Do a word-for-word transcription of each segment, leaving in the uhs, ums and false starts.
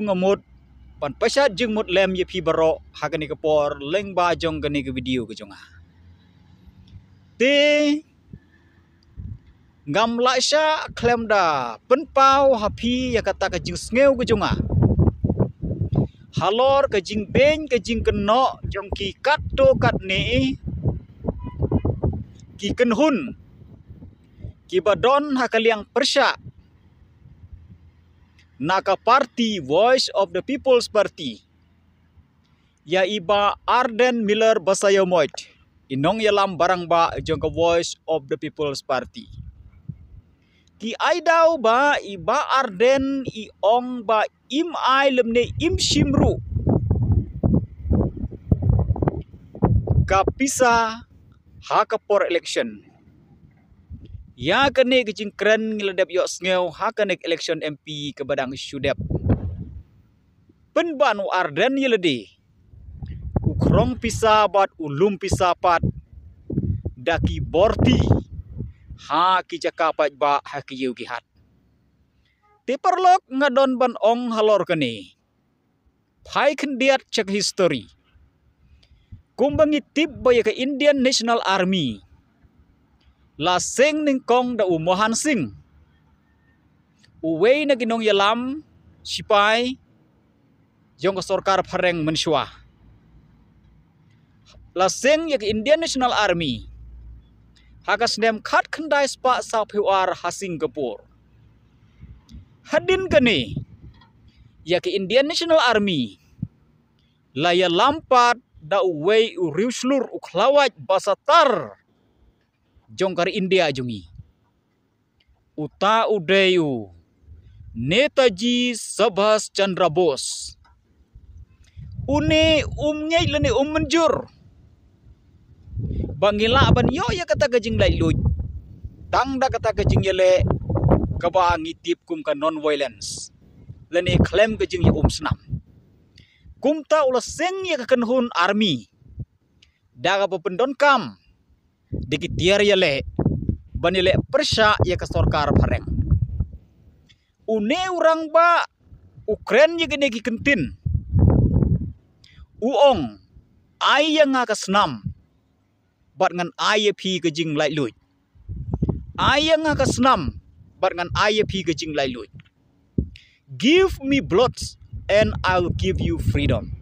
Nga mut ban pashat jingmut lem ïa phi baroh ha kane ka por lyngba jong kane ka video ka jong nga. Te ngam lah shah khlem da pynpaw ha phi ïa kata ka jingsngew ka jong nga halor ka jingbeiñ ka jingkynnoh jong ki katto katne ki kynhun kiba don ha ka liang pyrshah na ka party Voice of the People's Party, ïa i Bah Ardent Miller Basaiawmoit, i nongïalam barangbah jong ka Voice of the People's Party. Ki ai daw ba i Bah Ardent i ong ba im ai lymne im shim ruh ka pisa ha ka por election. Ïa kane ka jingkren ngi la dep ïohsngew ha kane ka election M P kaba dang shu dep. Pynban u Ardent ïa lade u khrong pisa bad u lum pisa pat da ki borti ha ki jaka paidbah ha ki ïew ki hat. Te paralok, nga don ban ong halor kane. Phai khyndiat sha ka history. Kumba ngi tip ba ïa ka Indian National Army la seng nyngkong da u Mohan Singh, uwei na ki nongïalam sipai jong ka sorkar phareng mynshuwa. La seng ïa ka Indian National Army ha ka snem khatkhyndai spah sawphew ar ha Singapore. Hadien kane, ïa ka Indian National Army la ïalam pat da uwei u riewshlur u khlawait basatar jong ka ri India jong ngi. Uta u dei u Netaji Subhas Chandra Bose. Une um ngeit lane um mynjur ba ngi lah ban ïoh ïa kata ka jinglaitluid tang da kata ka jingïaleh kaba ngi tip kum ka non-violence lane khlem ka jingïaumsnam. Kumta u la seng ïa ka kynhun army da kaba pyndonkam da ki tiar ïaleh ban ïaleh pyrshah ïa ka sorkar phareng. Une u rangbah u kren ïa kine ki kyntien, u ong, ai ïa nga ka snam bad ngan ai ïa phi ka jinglaitluid. Ai ïa nga ka snam bad ngan ai ïa phi ka jinglaitluid. Give me blood and I'll give you freedom.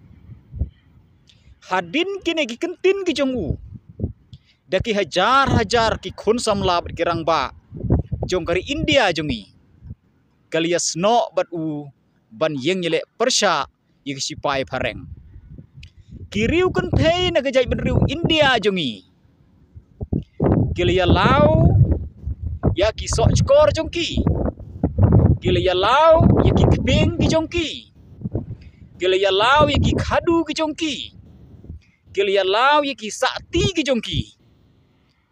Hadien kine ki kyntien ki jong u, da ki hajar hajar ki khun samla bad ki rangbah jong ka ri India jong ngi ka la ïasnoh bad u ban ïeng ïaleh pyrshah ïa ki sipai phareng. Ki riew kynthei na ka jaitbynriew India jong ngi ki la ïa law ïa ki sohchkor jong ki. Ki la ïa law ïa ki kpieng ki jong ki. Ki la ïa law ïa ki khadu ki jong ki. Ki la ïa law ïa ki sahti ki jong ki.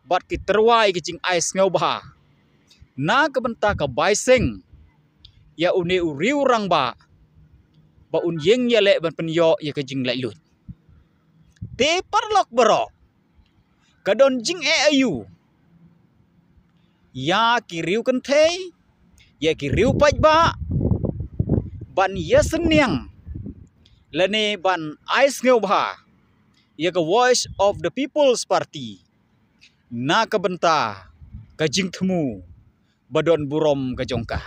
Bad ki tyrwa ïa ki jingai sngewbha na ka bynta ka bai seng ïa une u riew rangbah ba un ïeng ïaleh ban pynïoh ïa ka jinglaitluid. Te paralok baroh, ka don jingeh aïu ïa ki riew kynthei, ïa ki riew paidbah ban ïasynñiang lane ban ai sngewbha ïa ka Voice of the People's Party na ka bynta ka jingthmu ba don burom ka jong ka.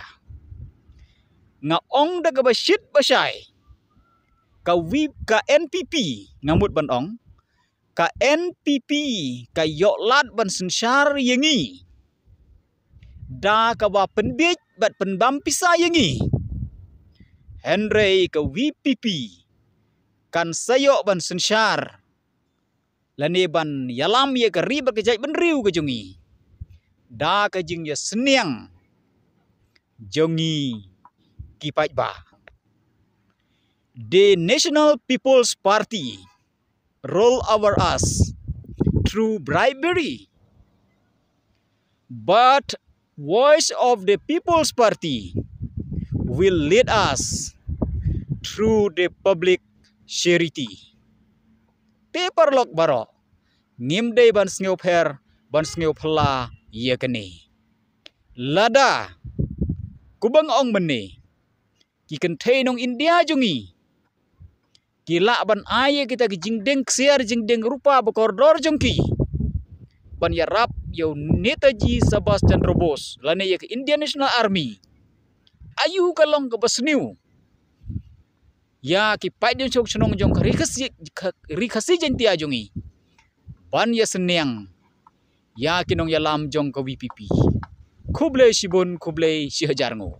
Nga ong da kaba shit ba shai, ka wi ka N P P, nga mut ban ong, ka N P P ka ïoh lad ban synshar ïa ngi da kaba pynbiej bad pynbam pisa ïa ngi. Hynrei ka V P P kan sa ïoh ban synshar lane ban ïalam ïa ka ri bad ka jaitbynriew ka jong ngi da ka jingïasynñiang jong ngi ki paidbah. The National People's Party rule over us through bribery, but Voice of the People's Party will lead us through the public charity. Te paralok baroh, ngim dei ban sngewpher ban sngewphylla ïa kane. Lada, kumba nga ong mynne, Ki kynthei nong India jong ngi ki lah ban ai ïa kita ki jingdeng ksiar jingdeng rupa ba kordor jong ki ban ïarap ïa u Netaji Subhash Chandra Bose lane ïa ka Indian National Army. Aïu ka long kaba sniew ïa ki paid jong shnong jong ka Ri Khasi, ka Ri Khasi Jaiñtia jong ngi ban ïa synñiang ïa ki nongïalam jong ka V P P. Khublei shibun, khublei shihajar nguh.